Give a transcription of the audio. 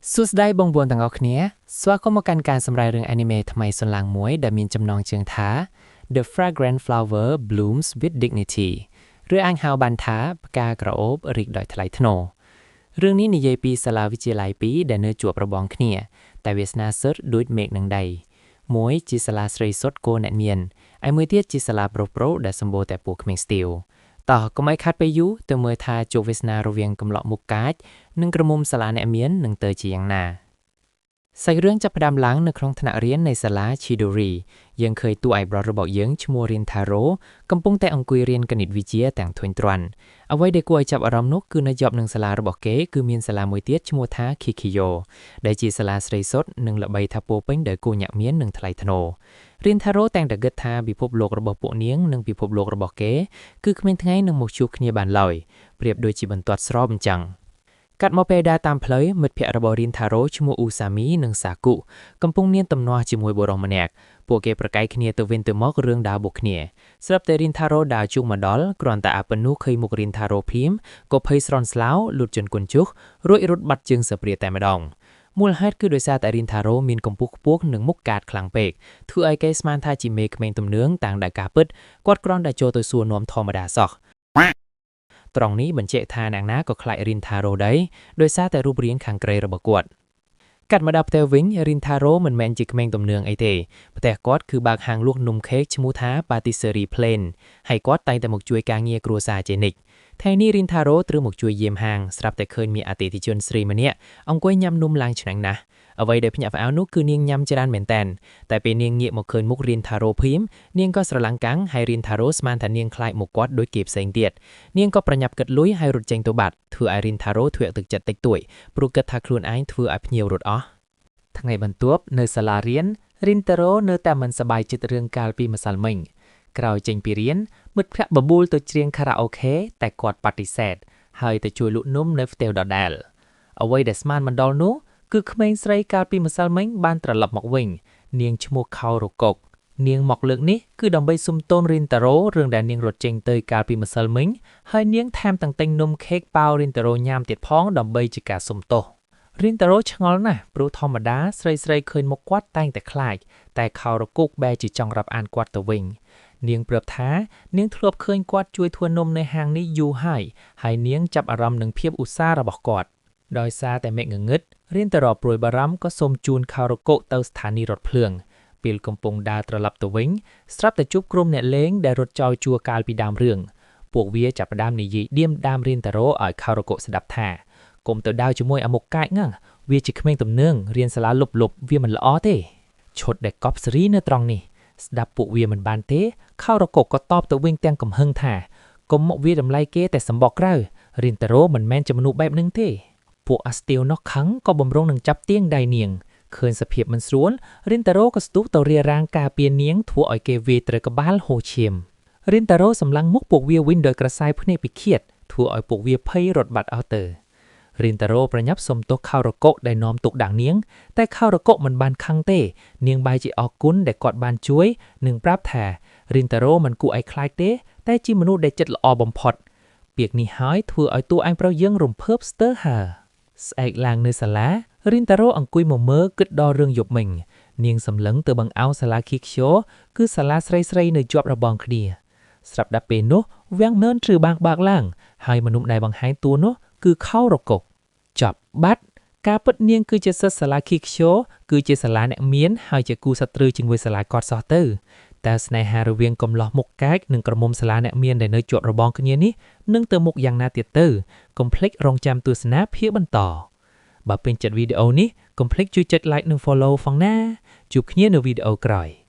សួស្តីបងប្អូនទាំងអស់គ្នាស្វាគមន៍មកកាន់ការសម្រាយរឿង anime ថ្មីសន្លាងមួយដែលមានចំណងជើងថា The Fragrant Flower Blooms with Dignity ឬអាចហៅបានថាផ្កាក្រអូបរីកដោយថ្លៃថ្នូររឿងនេះនិយាយពីសាលាវិទ្យាល័យពីរដែលនៅជាប់របងគ្នា តែវាសនាសុទ្ធដូចមេឃនឹងដីមួយជាសាលាស្រីសុទ្ធកូនអ្នកមានឯមួយទៀតជាសាលាប្រុសៗដែលសម្បូរតែពួកក្មេងស្ទាវតោះកុំឲ្យខាត់ពេលយូរទៅមើលថាជោគវាសនារវាងកំឡុកមុខកាច និងក្រមុំសាលាអ្នកមាននឹងទៅជាយ៉ាងណាសាច់រឿងចាប់ផ្ដើមឡើងនៅក្នុងថ្នាក់រៀននៃសាលា Chidori យើងឃើញតួឯកប្រុសរបស់យើងឈ្មោះ Rintaro កំពុងតែអង្គុយរៀនគណិតវិទ្យាទាំងធុញទ្រាន់អ្វីដែលគួរឲ្យចាប់អារម្មណ៍នោះគឺនៅជាប់នឹងសាលារបស់គេគឺមានសាលាមួយទៀតឈ្មោះថា Kikyo ដែលជាសាលាស្រីសុទ្ធនិងល្បីថាពោរពេញដោយគូញាក់មាននិងថ្លៃថ្នូរ Rintaro តែងតែគិតថាពិភពលោករបស់ពួកនាងនិងពិភពលោករបស់គេគឺគ្មានថ្ងៃនឹងមកជួបគ្នាបានឡើយប្រៀបដូចជាបន្ទាត់ស្រោបអញ្ចឹងកាត់មកពេលដើរតាមផ្លូវមិត្តភ័ក្តិរបស់ Rintaro ឈ្មោះ Usami និង Saku កំពុងមានទំនាស់ជាមួយបុរសម្នាក់ពួកគេប្រកែកគ្នាទៅវិញទៅមករឿងដើរបុកគ្នាស្រាប់តែ Rintaro ដើរជួងមកដល់គ្រាន់តែអាពនុះឃើញមុខ Rintaro ភ្លាមក៏ភ័យស្រន់ស្លោលូតជន់គុនជុះរួចរត់បាត់ជើងសព្រាតែម្ដងមូលហេតុគឺដោយសារតែ Rintaro មានកម្ពស់ខ្ពស់និងមុខកាតខ្លាំងពេកធ្វើឲ្យគេស្មានថាជាមេក្មេងទំនឿងតាំងដែលការពិតគាត់គ្រាន់តែចូលទៅសួរនាំធម្មតាសោះត្រង់នេះបញ្ជាក់ថាអ្នកណាក៏ខ្លាច Rintaro ដែរដោយសារតែរូបរាងខាងក្រៅរបស់គាត់កាត់មកដល់ផ្ទះវិញ Rintaro មិនមែនជាក្មេងទំនឿងអីទេផ្ទះគាត់គឺបើកហាងលក់នំខេកឈ្មោះថា Patisserie Plane ហើយគាត់តែងតែមកជួយការងារគ្រួសារជានិច្ចថ្ងៃនេះ Rintaro ត្រូវមកជួយយាមហាងស្រាប់តែឃើញមានអតិថិជនស្រីម្នាក់អង្គុយញ៉ាំនំឡើងឆ្ងាញ់ណាស់អ្វីដែលភ្ញាក់ផ្អើលនោះគឺនាងញ៉ាំច្រើនមែនតើតែពេលនាងងាកមកឃើញមុខ Rintaro ភ្លាមនាងក៏ស្រឡាំងកាំងហើយ Rintaro ស្មានថានាងខ្លាចមុខគាត់ដូចគេផ្សេងទៀតនាងក៏ប្រញាប់គិតលុយហើយរត់ចេញទៅបាត់ធ្វើឲ្យ Rintaro ធ្លាក់ទឹកចិត្តតិចតួចព្រោះគិតថាខ្លួនឯងធ្វើឲ្យភ្ញៀវរត់អស់ថ្ងៃបន្ទាប់នៅសាលារៀន Rintaro នៅតែមិនសប្បាយចិត្តរឿងកាលពីម្សិលមិញក្រោយចេញពីរៀនមិត្តភ័ក្តិបបួលទៅច្រៀងខារ៉ាអូខេតែគាត់បដិសេធហើយទៅជួយលក់នំនៅផ្ទះដដែលអ្វីដែលស្មានមិនដល់នោះគឺក្មេងស្រីកាលពីម្សិលមិញបានត្រឡប់មកវិញនាងឈ្មោះខោរកុកនាងមកលើកនេះគឺដើម្បីសុំទោស Rintaro រឿងដែលនាងរត់ចេញទៅកាលពីម្សិលមិញហើយនាងថែមទាំងទិញនំខេកប៉ាវ Rintaro ញ៉ាំទៀតផងដើម្បីជាការសុំទោស Rintaro ឆ្ងល់ណាស់ព្រោះធម្មតាស្រីស្រីឃើញមុខគាត់តែងតែខ្លាចតែខោរកុកបែរជាចង់រាប់អានគាត់ទៅវិញនាងប្រាប់ថានាងធ្លាប់ឃើញគាត់ជួយធ្វើនំនៅហាងនេះយូរហើយហើយនាងចាប់អារម្មណ៍នឹងភាពឧស្សាហ៍របស់គាត់ដោយសារតែមេឃងងឹត Rintaro ព្រួយបារម្ភក៏សូមជូនខោរកុកទៅស្ថានីយ៍រថភ្លើងពេលកំពុងដើរត្រឡប់ទៅវិញស្រាប់តែជួបក្រុមអ្នកលេងដែលរត់ចោលជួកាលពីដើមរឿងពួកវាចាប់ផ្ដើមនិយាយដៀមដាម Rintaro ឲ្យខោរកុកស្ដាប់ថាកុំទៅដើរជាមួយអាមុខកាចហ្នឹងវាជាក្មេងទំនើងរៀនសាលាលុបលុបវាមិនល្អទេឈុតដែលកប់សេរីនៅត្រង់នេះស្ដាប់ពួកវាមិនបានទេខោរកុកក៏តបទៅវិញទាំងកំហឹងថាកុំមកវាតម្លៃគេតែសម្បកក្រៅ Rintaro មិនមែនជាមនុស្សបែបនឹងទេពួកអាស្ទៀវនោះខឹងក៏បំរុងនឹងចាប់ទៀងដៃនាងឃើញសភាពមិនស្រួល Rintaro ក៏ស្ទុះទៅរារាងការពារនាងធ្វើឲ្យគេវាយត្រូវក្បាលហូរឈាម Rintaro សម្លឹងមុខពួកវាវិញដោយក្រសែភ្នែកពិឃាតធ្វើឲ្យពួកវាភ័យរត់បាត់អស់ទៅ Rintaro ប្រញាប់សុំទោសខោរកុកដែលនាំទុកដាក់នាងតែខោរកុកមិនបានខឹងទេនាងបែរជាអរគុណដែលគាត់បានជួយនិងប្រាប់ថា Rintaro មិនគួរឲ្យខ្លាចទេតែជាមនុស្សដែលចិត្តល្អបំផុតពាក្យនេះហើយធ្វើឲ្យតួឯងប្រុសយើងរំភើបស្ទើរហើស្អែកឡើងនៅសាលា Rintaro អង្គុយមកមើលគិតដល់រឿងយប់មិញនាងសម្លឹងទៅបង្អោសាលា Kikyo គឺសាលាស្រីស្រីនៅជាប់របងគ្នាស្រាប់ដល់ពេលនោះវាំងនឿនត្រូវបាងបើកឡើងហើយមនុស្សដែលបង្ហាញតួនោះគឺខោរកុកចប់បាត់ការពិតនាងគឺជាសិស្សសាលា Kikyo គឺជាសាលាអ្នកមានហើយជាគូសត្រូវជាមួយសាលាគាត់សោះទៅតើស្នេហារវាងកំឡោះមុខកាចនិងក្រមុំសាលាអ្នកមានដែលនៅជាប់របងគ្នានេះនឹងទៅមុខយ៉ាងណាទៀតទៅកុំភ្លេចរងចាំទស្សនាភាគបន្តបើពេញចិត្តវីដេអូនេះកុំភ្លេចជួយចុច like និង follow ផងណាជួបគ្នានៅវីដេអូក្រោយ។